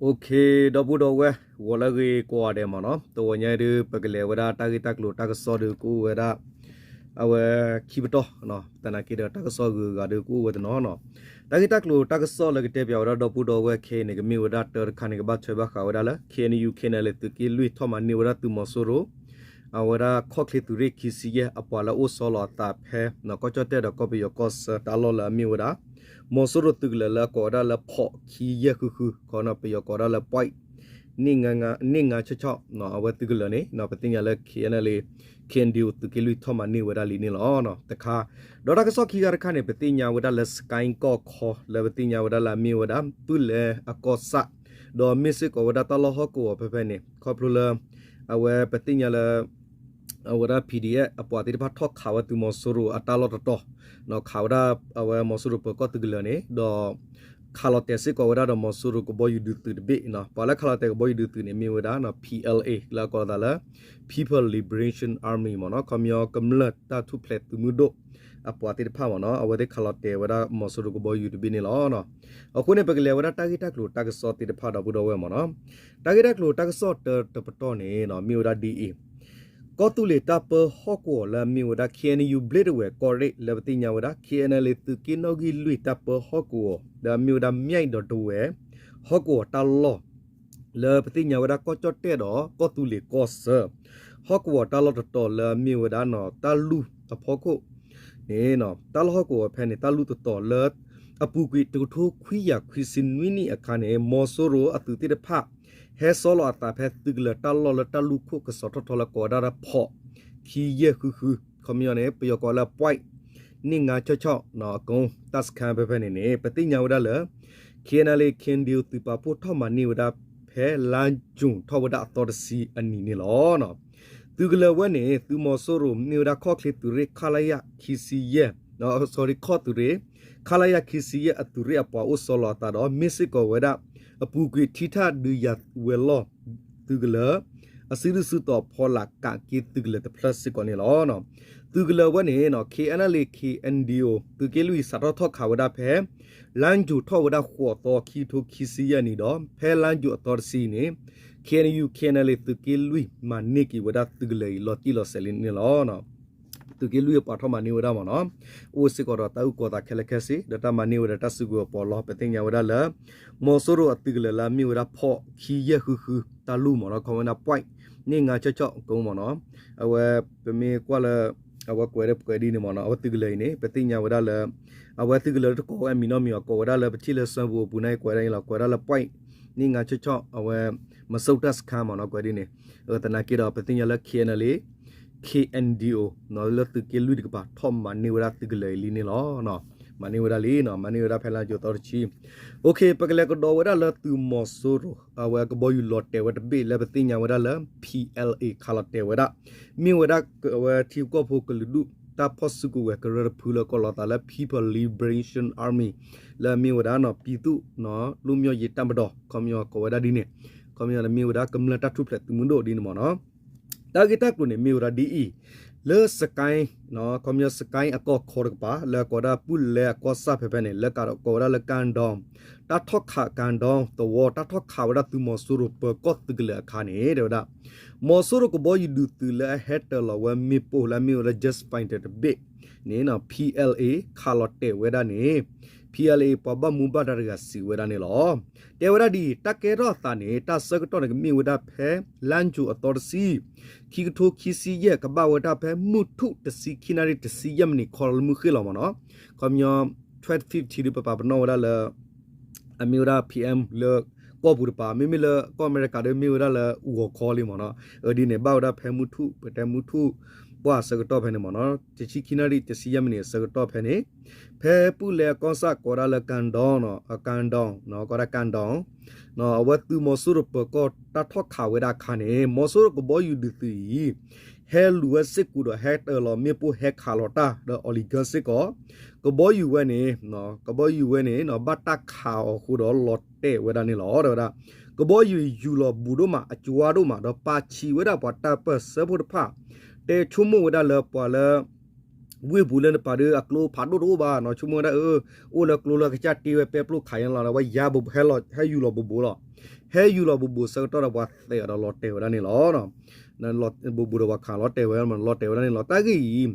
အိၣ်ခ့ ဒီပုၢ်ဒီဝဲၢ် ဂီၤလၢအဂ့ၤကိးဂၤဒဲးမ့ၢ်နီၤ, တဂီၤညါဒုး ပကလဲၤဝဲဒၣ်တၢ်ဂ့ၢ်တၢ်ကျိၤတၢ်ကစီၣ်ဒုးကအိၣ်ဝဲဒၣ် အဝဲခံပတီၢ်, သနာ်က့ဒီးတၢ်ကစီၣ်ဂုၤဂၤဒုးကအိၣ်ဝဲတနီၤနီၤ. တၢ်ဂ့ၢ်တၢ်ကျိၤတၢ်ကစီၣ်လၢကတဲပၠးဝဲဒၣ်ဒီပုၢ်ဒီဝဲၢ်ခဲအံၤန့ၣ် ကမ့ၢ်ဝဲဒၣ်တၢတခါန့ၣ် ကဘၣ်ထွဲဘၣ်ဃးဝဲဒၣ်လၢ KNU KNLA သုးက့လွံၢ်ထီၣ်မၤန့ၢ်ဝဲဒၣ်သုးမီၤစိရိၤ အဝဲဒၣ်ခီၣ်ချ့သုးရ့ၣ်ခံဆံယဲၢ် အပှၤလၢအအိၣ်ဆီလီၤအသးဖဲ ကီၢ်ကၠီၣ်တဲၣ်ဒီးကီၢ်ပယီၤကီၢ်ဆၢတၢ်လီၢ်လၢအမ့ၢ်ဝဲဒၣ် မီၤစိရိၤသုးကလၢၤလၢအကိးဝဲဒၣ်လၢဖီၣ်ခံယဲၢ်ဃုဃု ခီပယီၤကိးဝဲဒၣ်လၢ ပွဲး န့ၢ်ငါဆၢၣ်ဆီၣ် အဝဲသုးကလၢၤန့ၣ် ပသ့ၣ်ညါလၢ KNLA KNDO သုးက့လွံၢ်ထီၣ်မၤန့ၢ်ဝဲဒၣ်လံန့ၣ်လီၤ. တခါ ဒီးတၢ်ကစီၣ်ခံဂၤတခါန့ၣ် ပသ့ၣ်ညါဝဲဒၣ်လၢ စကဲကီၢ်ခီ လၢပသ့ၣ်ညါဝဲဒၣ်လၢအမ့ၢ်ဝဲဒၣ် ပုၢ်လဲအကီၢ်ဆၣ် ဒီးမ့ၢ်စ့ၢ်ကီးဝဲဒၣ်တၢ်လီၢ်ဟီၣ်ကဝီၤဖဲဖဲန့ၣ် ခီဖျိလၢ အဝဲပသ့ၣ်ညါလၢ အဝဲဒၣ် PDF အပှၤသ့ၣ်တဖၣ်ထီၣ်ခးဝဲသုးမီၤစိရိၤအတၢ်လီၢ်တတီၤ, ခးဝဲဒၣ်အဝဲမီၤစိရိၤပၢၤကီၢ်သုးကလၢၤန့ၣ် ဒီး ခးလီၤတဲာ်စ့ၢ်ကီးဝဲဒၣ်ဒီးမီၤစိရိၤကဘီယူၤဒုးသုးတဘ့ၣ်, ပှၤလၢခးလီၤတဲာ်ကဘီယူၤဒုးသုးန့ၣ်မ့ၢ်ဝဲဒၣ် PLA လၢအကိးသးလၢ People Liberation Army မ့ၢ်နီၤ, ခီပညီကမျၢၢ်တၢ်ထူၣ်ဖျဲးသုးမုၢ်ဒိၣ် အပှၤသ့ၣ်တဖၣ်မ့ၢ်နီၤ, အဝဲသ့ၣ်ခးလီၤတဲာ်ဝဲဒၣ်မီၤစိရိၤကဘီယူၤတဘ့ၣ်န့ၣ်လီၤ. အဃိန့ၣ် ပကလဲၤဝဲဒၣ်တၢ်ဂ့ၢ်တၢ်ကျိၤတၢ်ကစီၣ်သ့ၣ်တဖၣ်ဒီပုၢ်ဒီဝဲၢ်မ့ၢ်နီၤ, တၢ်ဂ့ၢ်တၢ်ကျိၤတၢ်ကစီၣ်တၢတပတီၢ်န့ၣ် မ့ၢ်ဝဲဒၣ်ဒ်အံၤ, ကီၢ်သူလ့ၤတၢ်ပၢဟီၣ်ကဝီၤလၢအမ့ၢ်ဝဲဒၣ် KNU ဘျ့းတဝဲၤကီၢ်ရ့ၣ် လၢပသ့ၣ်ညါဝဲဒၣ် KNLA သုးက့နီၣ်ဂံၢ်လွံၢ်တၢ်ပၢဟီၣ်ကဝီၤ လၢအမ့ၢ်ဝဲဒၣ် မၠဲၣ်ဒီးတဝဲၤ ဟီၣ်ကဝီၤတၢ်လီၢ် လၢပသ့ၣ်ညါဝဲဒၣ်ကီၢ်ကၠီၣ်တဲၣ်ဒီးကီၢ်သူလ့ၤကီၢ်ဆၢ ဟီၣ်ကဝီၤတၢ်လီၢ်တတီၤလၢအမ့ၢ်ဝဲဒၣ်နီၤ တၢ်လူၢ်အဖီခိၣ်န့ၣ် တၢ်လီၢ်ဟီၣ်ကဝီၤဖဲန့ၣ် တၢ်လူၢ်တတီၤလၢ အပူၤကွံာ်တကထိခွံကယၤခွံဆံနွံနံၣ်အခါန့ၣ် မီၤစိရိၤအသုးသ့ၣ်တဖၣ် ဟဲဆီလီၤအသးဖဲသုးကလၢၤတၢ်လီၢ်လၢတၢ်လူၢ်ခိၣ်ကစီၤထီၣ်ထီလၢကိးဝဲဒၣ်လၢဖီၣ်ခံယဲၢ်ဃုဃု ခီပညီန့ၣ် ပယီၤကိးလၢ ပွဲး န့ၢ်ငါဆၢၣ်ဆီၣ် အကိတၢ်စခါဖဲဖဲန့ၣ်န့ၣ် ပသ့ၣ်ညါဝဲဒၣ်လၢ KNLA KNDO သုးပာ်ဖှိၣ်ထီၣ်မၤန့ၢ်ဝဲဒၣ်ဖဲလါယူၤထီၣ်ဝဲဒၣ်အသီတဆံအနံၤန့ၣ်လီၤ. သုးကလၢၤဝဲန့ၣ် သုးမီၤစိရိၤမ့ၢ်ဝဲဒၣ်ခီၣ်ချ့သုးရ့ၣ် ခလရ ခံဆံယဲၢ် sorry ခီၣ်သုးရ့ၣ် ခလရ ခံဆံယဲၢ် အသုးရ့ၣ်အပှၤအိၣ်ဆီလီၤအသးဒီး မ့ၢ်စ့ၢ်ကီးဝဲဒၣ် အပူၤကွံာ်ထံထၣ်ဒုးယၤဝဲၤလီၢ်သုးကလၢၤ အစုဒုၣ်စုတီၤဖီလာ်ကးက့သုးကလၢၤတဖျၢၣ်စ့ၢ်ကီးန့ၣ်လီၤ. သုးကလၢၤဝဲန့ၣ် KNLA KNDO သုးက့လွံၢ်စးထီၣ်ထီၣ်ခးဝဲဒၣ်ဖဲ လါယူၤထီၣ်ဝဲဒၣ်ဃိးသီ ခံကထိခံဆံယဲၢ်နံၣ်ဒီး ဖဲလါယူၤအသီတဆံန့ၣ် KNU KNLA သုးက့လွံၢ်မၤန့ၢ်က့ၤဝဲဒၣ်သုးကလၢၤအံၤလီၤတံၢ်လီၤဆဲးလံန့ၣ်လီၤ. သုးက့လွံၢ်အပှၤထီၣ်မၤန့ၢ်ဝဲဒၣ်မ့ၢ်နီၤ, အိၣ်စ့ၢ်ကီးဒီးတၢ်အုၣ်ကီၤသးခဲလၢာ်ခဲဆ့ ဒီးတၢ်မၤန့ၢ်ဝဲဒၣ်တၢ်စုကဝဲၤပီးလီ ပသ့ၣ်ညါဝဲဒၣ်လၢ မီၤစိရိၤအသုးကလၢၤလၢအမ့ၢ်ဝဲဒၣ်ဖီၣ်ခံယဲၢ်ဃုဃု တၢ်လူၢ်မ့ၢ်နီၤ ခီမ့ၢ်ဝဲဒၣ် ပွဲး န့ၢ်ငါဆၢၣ်ဆီၣ် ကိမ့ၢ်နီၤ, အဝဲ ပမ့ၢ်ကွၢ်လၢ အဝဲကွဲးဒ်ပကွဲးဒ်န့ၣ်မ့ၢ်နီၤ အဝဲသုးကလၢၤအံၤန့ၣ် ပသ့ၣ်ညါဝဲဒၣ်လၢ အဝဲသုးကလၢၤတကိးဝဲအမံၤနီတမံၤအီၤ ကိးဝဲဒၣ်လၢပထံၣ်လၢစၢဖှိၣ်အပူၤန့ၣ် ကွဲးဒ်န့ၣ်လီၤ ကွဲးဒၣ်လၢ ပွဲး န့ၢ်ငါဆၢၣ်ဆီၣ် အဝဲ မၤစိတၢ်စခါမ့ၢ်နီၤ ကွဲးဒ်န့ၣ်, သနာ်က့ဒီး ပသ့ၣ်ညါလၢ KNLA KNDO လၢသုးက့လွံၢ်တကပၤ ထီၣ်မၤန့ၢ်ဝဲဒၣ်သုးကလၢၤအံၤလံန့ၣ်လီၤ. မၤန့ၢ်ဝဲဒၣ်လံနီၤ မၤန့ၢ်ဝဲဒၣ်ဖဲလါယူၤသီတဆံ, အိၣ်ခ့ ပကလဲၤကဒီးဝဲဒၣ်လၢသုးမီၤစိရိၤ အဝဲကဘီယူၤလီၤတဲာ်ဝဲတဘ့ၣ်လၢပသ့ၣ်ညါဝဲဒၣ်လၢ PLA ခးလီၤတဲာ်ဝဲဒၣ်, မ့ၢ်ဝဲဒၣ်အဝဲထံကီၢ်ဖိကလုာ်ဒူၣ် တၢ်ဖီၣ်စုကဝဲၤကရၢတဖုလၢကိးလီၤသးလၢ People Liberation Army လၢအမ့ၢ်ဝဲဒၣ်နီၤ ပြည်သူ့လွတ်မြောက်ရေးတပ်မတော် ခီမ့ၢ်ကိးဝဲဒၣ်ဒ်န့ၣ်, ခီမ့ၢ်မ့ၢ်ဝဲဒၣ်ကမျၢၢ်တၢ်ထူၣ်ဖျဲးသုးမုၢ်ဒိၣ်ဒ်န့ၣ်မ့ၢ်နီၤ တၢ်ဂ့ၢ်တၢ်ကျိၤန့ၣ်မ့ၢ်ဝဲဒၣ်ဒ်အံၤ, လၢစကဲ ခီပညီစကဲအကီၢ်ခီတကပၤ လၢအကိးဒၣ်ပုၢ်လဲအကီၢ်စၢ်ဖဲဖဲန့ၣ် လၢကိးဝဲဒၣ်လၢ ကၣ်ဒီ တၢ်ထီၣ်ခး ကၣ်ဒီ သဝီ တၢ်ထီၣ်ခးဝဲဒၣ်သုးမီၤစိရိၤပၢၤကီၢ်သုးကလၢၤအခါန့ၣ် တဲဝဲဒၣ် မီၤစိရိၤကဘီယူၤဒုးသုးလၢအဟဲတၢၤလီၤဝဲမ့ၣ်ပိၢ်လၢအမ့ၢ်ဝဲဒၣ် Jet Fighter တဘ့ၣ်န့ၣ် PLA ခးလီၤတဲာ်ဝဲဒၣ်န့ၣ် PLA ပှၤဘၣ်မူဘၣ်ဒါတဂၤစံးဝဲဒၣ်န့ၣ်လီၤ. တဲဝဲဒၣ်ဒ်အံၤ တၢ်ကဲထီၣ်အသးန့ၣ် တၢ်ဆၢကတီၢ်န့ၣ် ကမ့ၢ်ဝဲဒၣ်ဖဲ လါယူၤအသီတဆံ ခံကထိခံဆံယဲၢ် ကဘၣ်ဝဲဒၣ်ဖဲမုၢ်ထူၣ်တဆံခံနၣ်ရံၣ်တဆံယဲၢ်မံးနံး ခီလီၤလၢမုၢ်ဃ့ၢ်လီၤမ့ၢ်နီၤ, ခီပညီ twelve fifty ဒီးပပာ်ပနီၣ်ဝဲဒၣ်လၢ အမ့ၢ်ဝဲဒၣ် PM လၢကီၢ်ပူၤတပၤ မ့မ့ၢ်လၢကီၢ်အမဲရကၤဒီးမ့ၢ်ဝဲဒၣ်လၢဂီၤခီလံမ့ၢ်နီၤ, အဒ်န့ၣ် ဘၣ်ဝဲဒၣ်ဖဲမုၢ်ထူၣ် ပတဲမုၢ်ထူၣ် ပှၢ်အဆၢကတီၢ်ဖဲန့ၣ်မ့ၢ်နီၤ တဆံခံနၣ်ရံၣ်တဆံယဲၢ်မံးနံးအဆၢကတီၢ်ဖဲန့ၣ် ဖဲပုၢ်လဲအကီၢ်စၢ်ကိးဒၣ်လၢ ကၣ်ဒီ ကၣ်ဒီ ကိးဒၣ် ကၣ်ဒီ အဝဲသုးမီၤစိရိၤပၢၤကီၢ်တၢ်ထီၣ်ခးဝဲဒၣ်အခါန့ၣ် မီၤစိရိၤကဘီယူၤဒုးသုးအံၤ ဟဲလူၤဝဲစ့ၢ်ကီးဒီးဟဲတၢၤလီၤမ့ၣ်ပိၢ်ဟဲခးလီၤတၢ်ဒီး အီလံၤကၢစ့ၢ်ကီး ကဘီယူၤဝဲန့ၣ် ကဘီယူၤဝဲန့ၣ် ဘၣ်တၢ်ခးအီၤအဃိဒီးလီၤတဲာ်ဝဲဒၣ်န့ၣ်လီၤ တဲဝဲဒၣ် ကဘီယူၤယူၤလီၤဘူးဒိၣ်မး အကၠွါဒိၣ်မး ဒီးပာ်ဆံးဝဲဒၣ်ပှၤတၢ်ပၢၢ်ဆၢဖိတဖၣ် တဲဆိကမိၣ်ဝဲဒၣ်လၢပှၤလၢ ဝ့ၢ်ပူၤလၢနပာ်ဒီးအကျိဖးဒိၣ်တအိၣ်ဘၣ်နီၤ ဆိကမိၣ်ဝဲဒၣ် အၢ အိၣ်လၢကျိလၢကစၢ်တ့ဝဲပဲပျိၢ်ခးယဲလီၤ ဝဲယါဟဲယူၤလီၤဘူးဘူးလီၤ. ဟဲယူၤလီၤဘူးဘူးဆၢကတီၢ်ဒီးပှၤသဲးအီၤဒီးလီၤတဲာ်ဝဲဒၣ်န့ၣ်လီၤ. ဘူးဘူးဒီးပှၤခးလီၤတဲာ်ဝဲ လီၤတဲာ်ဝဲဒၣ်န့ၣ်လီၤ. တၢ်ဂ့ၢ်အံၤ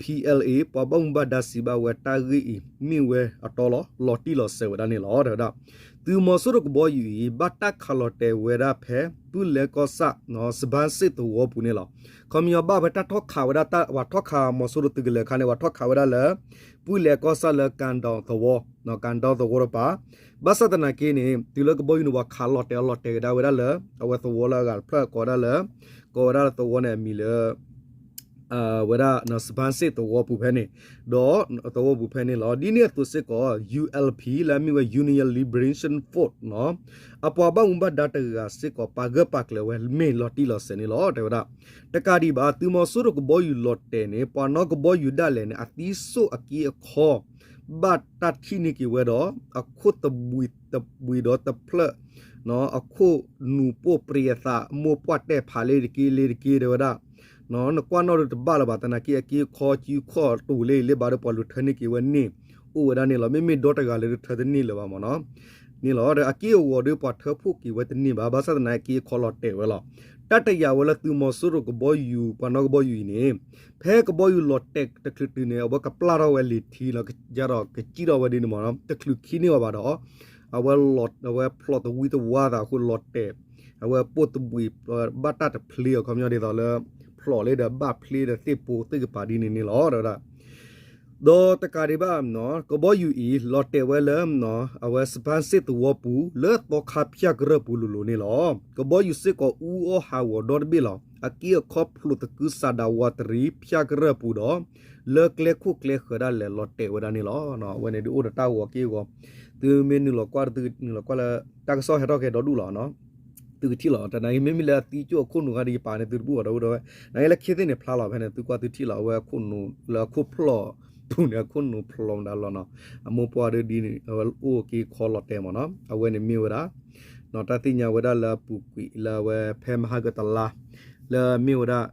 P L A ပှၤဘၣ်မူဘၣ်ဒါစံးဘၣ်ဝဲတၢ်ဂ့ၢ်အံၤ မ့ၢ်ဝဲအတီလီၤ. လီၤတံၢ်လီၤဆဲးဝဲဒၣ်န့ၣ်လီၤ တဲဝဲဒၣ်. သုးမီၤစိရိၤကဘီယူၤအံၤ ဘၣ်တၢ်ခးလီၤတဲာ်ဝဲဒၣ်ဖဲ ပုလဲၢ်ကီၢ်ဆၣ် စပၢၣ်စ့ၣ်သဝီပူၤန့ၣ်လီၤ. ခီပညီဘၣ်ဖဲတၢ်ထီၣ်ခးဝဲဒၣ် ပှၤထီၣ်ခးမီၤစိရိၤသုးကလၢၤအခါန့ၣ် ပှၤထီၣ်ခးဝဲဒၣ်လၢ ပုလဲၢ်ကီၢ်ဆၣ်လၢ ကၣ်ဒီသဝီ ကၣ်ဒီသဝီတပၤ. ဘၣ်ဆၣ်သနာ်က့န့ၣ် တုၤလၢကဘီယူၤန့ၣ် ပှၤခးလီၤတဲာ်အီၤလီၤတဲာ်ကဒါဝဲဒၣ်လၢ အဝဲသဝီလၢအဂၤတဖျၢၣ်ကိးဝဲဒၣ်လၢ ကိးဝဲဒၣ်လၢသဝီန့ၣ်အမံၤလၢ ဝဲဒၣ် စပၢၣ်စ့ၣ်သဝီပူၤဖဲန့ၣ်, ဒီးသဝီပူၤဖဲန့ၣ်လီၤ. ဒ်န့ၣ်အသိးစ့ၢ်ကီး U L P လၢအမ့ၢ်ဝဲ Union Liberation Force နီၤ, အပှၤဘၣ်မူဘၣ်ဒါတဂၤစ့ၢ်ကီး ပာ်ဂၢၢ်ပာ်ကျၢၤဝဲမ့ၢ်လီၤတံၢ်လီၤဆဲးန့ၣ်လီၤ တဲဝဲဒၣ်. တကးဒံးဘၣ် သုးမီၤစိရိၤကဘီယူၤလီၤတဲာ်န့ၣ် ပှၤနီၣ်ကဘီယူၤဒၣ်လဲာ်န့ၣ် အသံစိၣ်အက့အခီ ဘၣ်တၢ်ထံၣ်န့ၢ်က့ၤဝဲဒီး အခိၣ်တဘှံးတဘှံးဒီးတဖျၢၣ် အခိၣ်နူာ်ပိၢ်ပြံအသး မိၢ်ပှၢ်တဲာ်ဖးလ့တက့လ့တက့ တဲဝဲဒၣ်. နကွၢ်နီၣ်ဒီးတဘၣ်လၢၤဘၣ် သနာ်က့အက့အခီကံခီတူာ်လ့လ့ဘၣ်ဒီး ပှၤလူၤထၢန့ၢ်က့ၤဝဲန့ၣ် အိၣ်ဝဲဒၣ်န့ၣ်လီၤ. မ့မ့ၢ်ဒီတဂၤလၢတထၢတန့ၢ်လၢၤဘၣ်မ့ၢ်နီၤ. န့ၣ်လီၤ အက့အဂီၤဒီးပှၤထၢဖှိၣ်က့ၤဝဲတန့ၢ်ဘၣ် ဘၣ်ဆၣ်သနာ်က့အက့အခီလီၤတဲာ်ဝဲလီၤ. တၢ်တယာ်ဝဲလၢသုးမီၤစိရိၤကဘီယူၤ ပှၤနီၣ်ကဘီယူၤအံၤန့ၣ် ဖဲကဘီယူၤလီၤတဲာ်တချုးတုၤန့ၣ် အဝဲကပျၢ်ထီၣ်ဝဲလံာ်ထံလီၤ ကယၢ်ဒီးကစံၣ်ထီၣ်ဝဲဒ်န့ၣ်မ့ၢ်နီၤ တချုးခံန့ၢ်အီၤဘၣ်ဒီး အဝဲလီၤ အဝဲဖျိးသဝံသဝါသးအဃိလီၤတဲာ် အဝဲပိၢ်တဘှံး ဘၣ်တၢ်တဖျ့အီၤ ခီပညီဒ်သိးလၢ ဖျိးလ့ဒီးဘၣ်ဖျ့ဒီးသ့ၣ်ပိၤသ့ၣ်ကပၤဒ်န့ၣ်န့ၣ်လီၤ တဲဝဲဒၣ်. ဒီးတကးဒံးဘၣ် ကဘီယူၤအံၤ လီၤတဲာ်ဝဲလၢ အဝဲစပၢၣ်စ့ၣ်သဝီပူၤ လၢသီခါဖၠၣ်ကရၢၢ်ပူၤလိၤလိၤန့ၣ်လီၤ. ကဘီယူၤစ့ၢ်ကီးအူအီၣ်ဟးဂီၤဒီတဘ့ၣ်လီၤ. အက့အခီဖျိးသကုၤဆးဒးဝးတရံးဖၠၣ်ကရၢၢ်ပူၤဒီး လၢကျဲခိၣ်ကျဲဃၢၤဒၣ်လဲာ်လီၤတဲာ်ဝဲဒၣ်န့ၣ်လီၤ. အဝဲန့ၣ်ဒုးအိၣ်ဒီးတၢ်ဂီၤက့ၢ်ဂီၤ သုမ့ၢ်နုာ်လီၤကွၢ် သုနုာ်လီၤကွၢ်လၢ တၢ်ကစီၣ်ဟဲထီၣ်က့ၤဒီဒူၣ်လီၤ သုကထံၣ်လီၤ တနာ်က့ မ့မ့ၢ်လၢအသံကၠိၣ်အခိၣ်နူာ်ခါဒီးယပာ်န့ၣ် သုတဘူၣ်အီၤဒီဒူၣ်ဝဲ နာ်က့လၢခ့သ့ၣ်န့ၣ်ဖျါလီၤဖဲန့ၣ် သုကွၢ်သုထံၣ်လီၤ အဝဲအခိၣ်နူာ်လၢအခိၣ်ဖျီၣ်ပူၤန့ၣ် အခိၣ်နူာ်ဖျီၣ်မတၤလီၤနီၤ အမိၢ်ပှၢ်ဒ်န့ၣ် အဝဲအိၣ်က့ၤခီလီၤတဲာ်မ့ၢ်နီၤ အဝဲန့ၣ်မ့ၢ်ဝဲဒၣ် တၢ်သ့ၣ်ညါဝဲဒၣ်လၢအပူၤကွံာ်လၢအဝဲဖဲမဟါကတလါ လၢမ့ၢ်ဝဲဒၣ်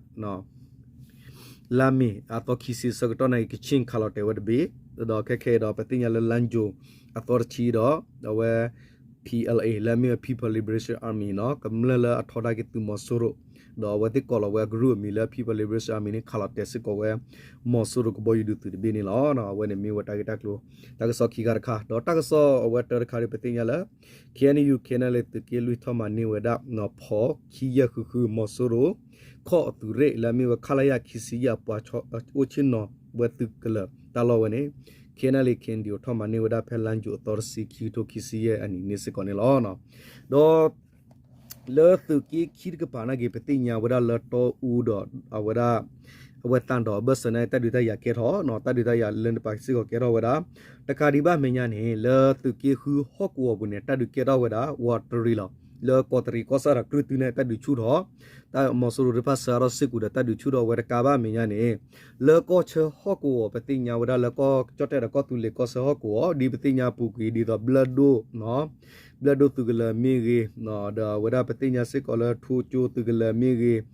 လါမ့ၤအသီခံဆံဆၢကတီၢ်န့ၣ် ကခ့ၣ်ခးလီၤတဲာ်ဝဲတဘ့ၣ်, ဒီးခဲခဲအံၤဒီး ပသ့ၣ်ညါလၢလါယူၤအသီတဆံဒီး အဝဲ P L A လၢအမ့ၢ်ဝဲ People Liberation Army နီၤ ကမျၢၢ်လၢအထီဒါက့ၤသုးမီၤစိရိၤ, ဒီးအဝဲသ့ၣ်ကိးလီၤဝဲအကရူၢ်အမံၤလၢ People Liberation Army န့ၣ် ခးလီၤတဲာ်စ့ၢ်ကီးဝဲ မီၤစိရိၤကဘီယူၤဒုးသုးတဘ့ၣ်န့ၣ်လီၤ. အဝဲန့ၣ်မ့ၢ်ဝဲတၢ်ဂ့ၢ်တၢ်ကျိၤ တၢ်ကစီၣ်ခံခါတခါ, ဒီးတၢ်ကစီၣ်အဝဲတၢတခါဒီး ပသ့ၣ်ညါလၢ K N U K N L A သုးက့လွံၢ်ထီၣ်မၤန့ၢ်ဝဲဒၣ် ဖီၣ်ခံယဲၢ်ဃုဃု မီၤစိရိၤ ခီၣ်အသုးရ့ၣ် လၢအမ့ၢ်ဝဲ ခလရ ခံဆံယဲၢ် အပှၤအိၣ်ဆ့ၣ်နီၤဝဲသုးကလၢၤတၢ်လီၢ်ဝဲန့ၣ် K N L A K N D O ထီၣ်မၤန့ၢ်ဝဲဒၣ်ဖဲလါယူၤအသီတဆံ ခံကထိခံဆံယဲၢ်အနံၤန့ၣ်စ့ၢ်ကီးန့ၣ်လီၤ. ဒီး လၢသုးက့ခံတကပၤနာ်က့ ပသ့ၣ်ညါဝဲဒၣ်လၢတီအူဒီး အဝဲဒၣ် အဝဲသးဒီးအဘၢၣ်စၢၤန့ၣ် တၢ်ဒုးတၢ်ယၤကဲထီၣ်နီၤ, တၢ်ဒုးတၢ်ယၤလၢန့ၣ် ပာ်စ့ၢ်ကီးကဲထီၣ်ဝဲဒၣ်, တကးဒံးဘၣ်မဲာ်ညါန့ၣ် လၢသုးက့ဃုဟီၣ်ကဝီၤပူၤန့ၣ် တၢ်ဒုးကဲထီၣ်ဝဲဒၣ် ဝးတရံးလီၤ. လၢကီးတရံးကီၢ်ဆၣ်ဒီးကြုၢ်တုန့ၣ် တၢ်ဒုးဆူၣ်ထီၣ်, တၢ်မီၤစိရိၤသ့ၣ်တဖၣ်ဆှၢအါထီၣ်စ့ၢ်ကီးဒီး တၢ်ဒုးဆူၣ်ထီၣ်ဝဲတကးဘၣ်မဲာ်ညါန့ၣ် လၢကီၢ်ဆၢဟီၣ်ကဝီၤ ပသ့ၣ်ညါဝဲဒၣ်လၢကီၢ်ကၠီၣ်တဲၣ်ဒီးကီၢ်သူလ့ၤကီၢ်ဆၢဟီၣ်ကဝီၤ ဒ်ပသ့ၣ်ညါပူၤကွံာ်ဒ်သိး ဘျၢၣ်ဒိၣ် ဘျၢၣ်ဒိၣ်သုးကလၢၤမ့ၢ်ဂ့ၤ, ဒီးအဝဲဒၣ်ပသ့ၣ်ညါစ့ၢ်ကီးလၢထူကၠိသုးကလၢၤမ့ၢ်ဂ့ၤ,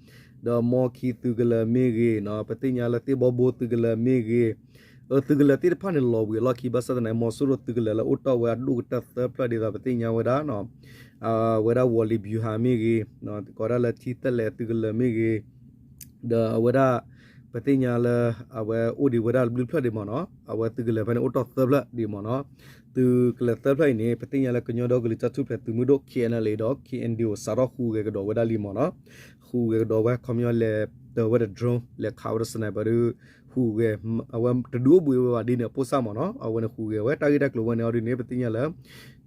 ဒီးမီခံသုးကလၢၤမ့ၢ်ဂ့ၤ, ပသ့ၣ်ညါလၢသ့ၣ်ဘီဘိသုးကလၢၤမ့ၢ်ဂ့ၤ, သုးကလၢၤသ့ၣ်တဖၣ်န့ၣ် လီၤဝံၤအလီၢ်ခံ ဘၣ်ဆၣ်သနာ်က့ မီၤစိရိၤသုးကလၢၤလၢအိၣ်တ့ၢ်ဝဲအဒိၣ်ကတၢၢ်သၢဖျၢၣ်ဒ်သိး ပသ့ၣ်ညါဝဲဒၣ် အဝဲဒၣ်ဝီၤလံၤဘျူၤဟၣ်မ့ၢ်ဂ့ၤ, ကိးဒၣ်လၢထံသဲလဲၣ်သုးကလၢၤမ့ၢ်ဂ့ၤ, ဒီးအဝဲဒၣ် ပသ့ၣ်ညါလၢ အဝဲအိၣ်ဒံးဝဲဒၣ်ဘျုးဖျၢၣ်ဒံးမ့ၢ်နီၤ, အဝဲသုးကလၢၤဖဲန့ၣ်အိၣ်တ့ၢ်သၢဖျၢၣ်ဒံးမ့ၢ်နီၤ, သုးကလၢၤသၢဖျၢၣ်အံၤန့ၣ် ပသ့ၣ်ညါလၢကညီဒီကလုာ်တၢ်ထူၣ်ဖျဲးသုးမုၢ်ဒိၣ် K N L A ဒီး K N D O စးထီၣ်ဟူးဂဲၤကဒီးဝဲဒၣ်လံမ့ၢ်နီၤ, ဟူးဂဲၤကဒီးဝဲ ခီပညီလဲၤတၢၤဝဲဒီး drone လဲၤခးဝဲဒီး sniper ဒီး ဟူးဂဲၤ အဝဲတဒုးအိၣ်ဘှံးဝဲဘၣ်ဒ်န့ၣ်အဖိစၢ်မ့ၢ်နီၤ, အဝဲန့ၣ်ဟူးဂဲၤဝဲတၢ်ဂ့ၢ်တၢ်ကျိၤဝဲန့ၣ်အီၤဒ်န့ၣ် ပသ့ၣ်ညါလၢ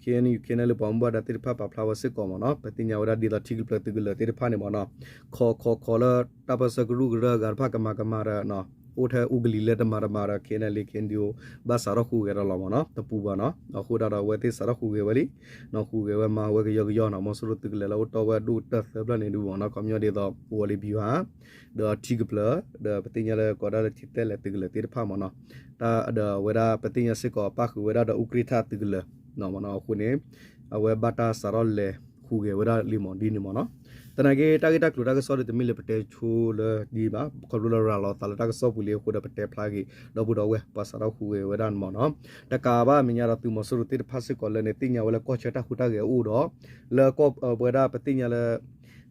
K N U K N L A ပှၤမူဘၣ်ဒါသ့ၣ်တဖၣ်ပာ်ဖျါဝဲစ့ၢ်ကီးမ့ၢ်နီၤ, ပသ့ၣ်ညါဝဲဒၣ်ဒ်သိးထံကပျၢၤသုးကလၢၤသ့ၣ်တဖၣ်န့ၣ်မ့ၢ်နီၤ, ခီခီခီလၢတၢ်ပၢၢ်ဆၢကရူၢ်ကရၢအဂၤတဖၣ်ကမၤကမၤဒီး အိၣ်ထဲအူကလံၤလၢတမၤတမၤဒီး K N L A K N D O ဘၣ်စးထီၣ်ဟူးဂဲၤဒီးလီၤမ့ၢ်နီၤ, တပူၤဘၣ်နီၤ, အဃိဒၣ်ဒီးအဝဲသ့ၣ်စးထီၣ်ဟူးဂဲၤဝဲလံ, ဟူးဂဲၤဝဲမၤဝဲကယီကယီနီၤ, မီၤစိရိၤသုးကလၢၤလၢအိၣ်တ့ၢ်ဝဲအဒိၣ်ကတၢၢ်သၢဖျၢၣ်န့ၣ်ဒုးမ့ၢ်နီၤ, ခီပညီဒ်သိး ဝီၤလံၤဘျူၤဟၣ် ဒီးထံကပျၢၤ ဒီးပသ့ၣ်ညါလၢကိးဒၣ်လၢထံသဲလဲၣ်သုးကလၢၤသ့ၣ်တဖၣ်မ့ၢ်နီၤ, ဒီးအဝဲဒၣ်ပသ့ၣ်ညါစ့ၢ်ကီးပၣ်ဃုာ်ဝဲဒၣ်ဒီးအူကြ့ၣ်ထၣ်သုးကလၢၤ မ့ၢ်နီၤ, အဃိန့ၣ် အဝဲဘၣ်တၢ်စးထီၣ်လဲၤဟူးဂဲၤဝဲဒၣ်လံမ့ၢ်ဒ်န့ၣ်မ့ၢ်နီၤ, သနာ်က့ တၢ်ဂ့ၢ်တၢ်ကျိၤတၢ်ကစီၣ်ဒီး တမ့ၢ်လၢပတဲဆိလၢဒ်ဘၣ်, ခီဖျိလၢရၤလီၤသးလၢတၢ်ကစီၣ်ပူၤလံအဃိဒီး ပတဲဖျါက့ၤ ဒီပုၢ်ဒီဝဲၢ် ပှၤစးထီၣ်ဟူးဂဲၤဝဲဒၣ်န့ၣ်မ့ၢ်နီၤ. တကးဘၣ်အမဲာ်ညါဒီးသုးမီၤစိရိၤသ့ၣ်တဖၣ်စ့ၢ်ကီးလၢန့ၣ် သ့ၣ်ညါဝဲလၢကီၢ်ဆၢတၢ်ဟူးတၢ်ဂဲၤအိၣ်ဒီး လၢကီၢ်ဝဲဒၣ်ပသ့ၣ်ညါလၢ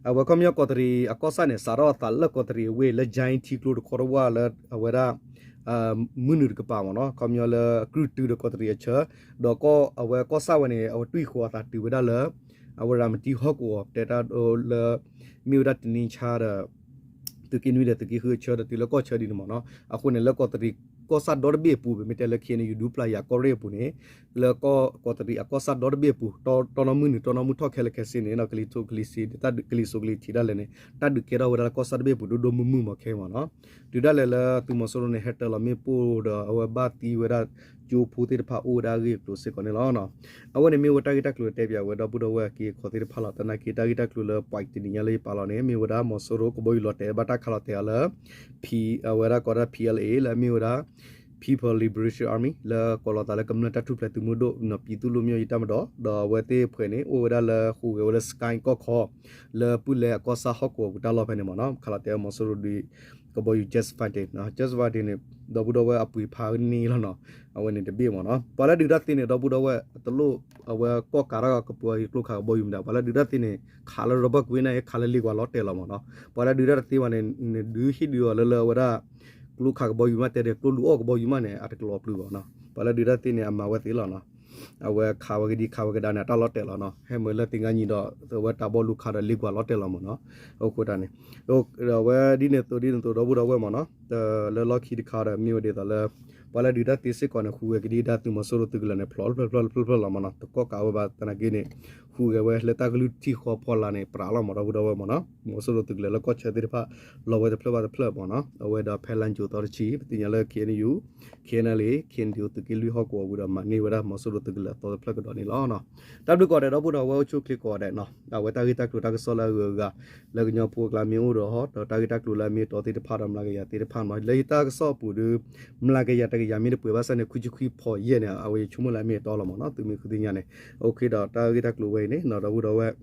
အဝဲခီပညီကီးတရံးအကီၢ်ဆၣ်န့ၣ် စးထီၣ်အသးလၢကီးတရံးအဝ့ၢ်လၢ Jaintia ကျိတခီတဝၢ်လၢအဝဲဒၣ် မုၢ်နုာ်တကပၤမ့ၢ်နီၤ, ခီပညီလၢအကြုၢ်တုၤဒီးကီးတရံးအဆၢ, ဒီးကီၢ်အဝဲကီၢ်ဆၣ်ဝဲန့ၣ် အဝဲတွံၢ်ဃီၤအသးတုၤဝဲဒၣ်လၢ အဝဲရၤမတံဟီၣ်ကဝီၤ တဲတၢ်လၢ မ့ၢ်ဝဲဒၣ်တနံၤဆါဒီး သုးက့နွံဒီးသုးက့ဃုအဆၢဒီးတုၤလၢကီၢ်ဆၢဒ်န့ၣ်မ့ၢ်နီၤ. အဃိန့ၣ် လၢကီးတရံးကီၢ်ဆၣ်ဒီတဘ့ၣ်အပူၤ ပမ့ၢ်တဲလၢ ခ့ၣ်အဲၣ်ယူၣ် ဒူပျၢ်ယၤကီၢ်ရ့ၣ်အပူၤန့ၣ် လၢကီးတရံးအကီၢ်ဆၣ်ဒီတဘ့ၣ်အပူၤ တီနီၢ်မုၢ်နုာ်တီနီၢ်မုၢ်ထီၣ်ခဲလၢာ်ခဲဆ့န့ၣ် ကလံၤစိးကလံၤထံးဒၣ်လဲာ်န့ၣ် တၢ်ဒုးကဲထီၣ်ဝဲဒၣ်လၢကီၢ်ဆၣ်တဘ့ၣ်အပူၤ ဒိၣ်ဒိၣ်မုၢ်မုၢ်မ့ၢ်ခဲမ့ၢ်နီၤ. တုၤဒၣ်လဲာ်လၢသုးမီၤစိရိၤန့ၣ် ဟဲတၢၤလီၤမ့ၣ်ပိၢ်ဒီး အဝဲဘၣ်သံဝဲဒၣ်ကၠိဖိသ့ၣ်တဖၣ်အိၣ်ဝဲဒၣ်အဂ့ၢ်အကျိၤစ့ၢ်ကီးန့ၣ်လီၤ. အဝဲန့ၣ်မ့ၢ်ဝဲတၢ်ဂ့ၢ်တၢ်ကျိၤတဲပၠးဝဲဒီပုၢ်ဒီဝဲၢ်အက့အခီသ့ၣ်တဖၣ်လီၤ. သနာ်က့တၢ်ဂ့ၢ်တၢ်ကျိၤလၢပှၤတနံၤညါလၢယပာ်လီၤန့ၣ် မ့ၢ်ဝဲဒၣ်မီၤစိရိၤကဘီယူၤလီၤတဲာ်ဘၣ်တၢ်ခးလီၤတဲာ်အီၤလၢ အဝဲဒၣ်ကိးဒၣ် P L A လၢအမ့ၢ်ဝဲဒၣ် People Liberation Army လၢကိးလီၤသးလၢကမျၢၢ်တၢ်ထူၣ်ဖျဲးသုးမုၢ်ဒိၣ် နီၢ်ပံသူၣ်လွတ်မြောက်ရေးတပ်မတော် ဒီးအဝဲသ့ၣ်ဖှဲးန့ၣ် အိၣ်ဝဲဒၣ်လၢဟူးဂဲၤဝဲလၢ Sky ကီၢ်ခီ လၢပုၢ်လဲအကီၢ်ဆၣ်ဟီၣ်ကဝီၤပူၤတၢ်လီၢ်ဖဲန့ၣ်မ့ၢ်နီၤ. ခးလီၤတဲာ်အီၤမီၤစိရိၤဒီး ကဘီယူၤ Jet Fighter နီၤ, Jet Fighter န့ၣ် ဒီပုၢ်ဒီဝဲၢ်အပှ့ၤဖးန့ၢ်လီၤနီၤ. အဝဲန့ၣ်တဘ့ၣ်မ့ၢ်နီၤ. ပှၤလၢဒုးတၢ်သ့န့ၣ် ဒီပုၢ်ဒီဝဲၢ် တလိၣ်အဝဲကီၢ်ကးတၢ်ကပှၤကျိခးကဘီယူၤမတၤ, ပှၤလၢဒုးတၢ်သ့န့ၣ် ခးလၢရီဘၢၣ်ကွ့န့ၣ် ခးလၢလ့ကွၢ်လီၤတဲာ်လီၤမ့ၢ်နီၤ. ပှၤလၢဒုးတၢ်တသ့ဘၣ်န့ၣ် ဒုးဟ့ၣ်ဒုးအီၤလၢလၢအဝဲဒၣ် ကျိခးကဘီယူၤမးတဲဒီး ကျိလူၤအီၣ်ကဘီယူၤမးန့ၣ် အတကလီၤပျုၤဘၣ်နီၤ. ပှၤလၢဒုးတၢ်သ့န့ၣ် အမၤဝဲသ့လီၤနီၤ. အဝဲခးဝဲကဒံခးဝဲကဒါန့ၣ် အတၢ်လီၤတဲာ်လီၤနီၤ. ဟဲမ့ၢ်လၢသ့ၣ်ညါနံၤဒီး အဝဲတၢ်ဘီလူၤခးဒီးလ့ကွၢ်လီၤတဲာ်လီၤမ့ၢ်နီၤ. အဃိတၢ်န့ၣ် ဒီးအဝဲဒ်န့ၣ်အသိးဒ်န့ၣ်အသိး ဒီပုၢ်ဒီဝဲၢ်မ့ၢ်နီၤ, လၢလီၢ်ခံတခါဒီး မ့ၢ်ဝဲဒ်သိးလၢ ပှၤလၢဒုးတၢ်သ့စ့ၢ်ကီးန့ၣ် ဟူးဂဲၤကဒံကဒါသုးမီၤစိရိၤသုးကလၢၤန့ၣ် ဖျိးတဖျၢၣ်ဖျၢၣ်တဖျၢၣ်ဖျၢၣ်လီၤမ့ၢ်နီၤ. တကီၢ်ကးဝဲဘၣ်သနာ်က့န့ၣ် ဟူးဂဲၤဝဲလၢတၢ်ကလုၢ်ထံၣ်ဃီဖီလာ်န့ၣ် ပြးလီၤမ့ၢ်ဒီပုၢ်ဒီဝဲၢ်မ့ၢ်နီၤ. မီၤစိရိၤသုးကလၢၤလၢကီၢ်ဆၢသ့ၣ်တဖၣ် လီၤဝဲတဖျၢၣ်ဘၣ်တဖျၢၣ်မ့ၢ်နီၤ. အဝဲဒီးဖဲလါယူၤသီတဆံ ပသ့ၣ်ညါလၢ K N U K N L A K N D O သုးက့လွံၢ်ဟီၣ်ကဝီၤဝံၤဒီး မၤန့ၢ်ဝဲဒၣ်မီၤစိရိၤသုးကလၢၤအသီတဖျၢၣ်ကဒီးန့ၣ်လီၤ. တၢ်ဘျုးကိးဂၤဒဲး ဒီပုၢ်ဒီဝဲၢ်အိၣ်ဆူၣ်အိၣ်ချ့ကိးဂၤဒဲးနီၤ. အဝဲတၢ်ဂ့ၢ်တၢ်ကျိၤတၢ်ကစီၣ်လၢအဂုၤအဂၤ လၢကညီဖိအကျါမ့ၢ်အိၣ်ဒီးဟီ ဒီးတၢ်ဂ့ၢ်တၢ်ကျိၤလၢအမ့ၢ်အတီသ့ၣ်တဖၣ်ဒီး မျးကယၤသ့ၣ်တဖၣ်မ့ၢ်နီၤ. လၢယတၢ်ကစီၣ်အပူၤဒီး မျးကယၤတကယၤမ့ၢ်တပှဲၤဘၣ်ဆၣ်န့ၣ် ခွံဆံခွံဖီယဲၢ်န့ၣ် အဝဲယဆိကမိၣ်လၢအမ့ၢ်အတီလီၤမ့ၢ်နီၤ. သုမ့ၢ်ဃုသ့ၣ်ညါန့ၣ် အိၣ်ခ့ဒီးတၢ်ဂ့ၢ်တၢ်ကျိၤဝဲအံၤန့ၣ်နီၤ ဒီပုၢ်ဒီဝဲၢ်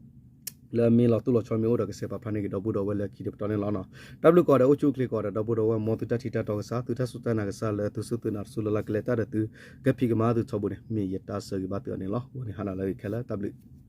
လၢအမ့ၢ်လီၤတိၢ်လီၤဆီမ့ၢ်အိၣ်ဒီး ကစဲးပာ်ဖျါန့ၢ်က့ၤဒီပုၢ်ဒီဝဲၢ်လၢခံတပတီၢ်န့ၣ်လီၤနီၤ. တၢ်ဘျုးကိးဂၤဒဲး အိၣ်ဆူၣ်အိၣ်ချ့ကိးဂၤဒဲး ဒီပုၢ်ဒီဝဲၢ် မ်သုတၢ်ထံၣ်တၢ်တီကစၢ် သုတၢ်စူၢ်တၢ်နာ်ကစၢ်လၢသုစူၢ်သုနာ်တစူၢ်လၢ်လၢ်ကလဲၤတၢ်ဒီးသု ကဖံးကမၤသုထီဘိန့ၣ် မ့ၢ်ယတၢ်ဆၢဂ့ၤဘၣ်သုအီၤန့ၣ်လီၤ. အဝဲန့ၣ်ဟါနၤလၢအဂ့ၤခဲလၢာ် တၢ်ဘျုး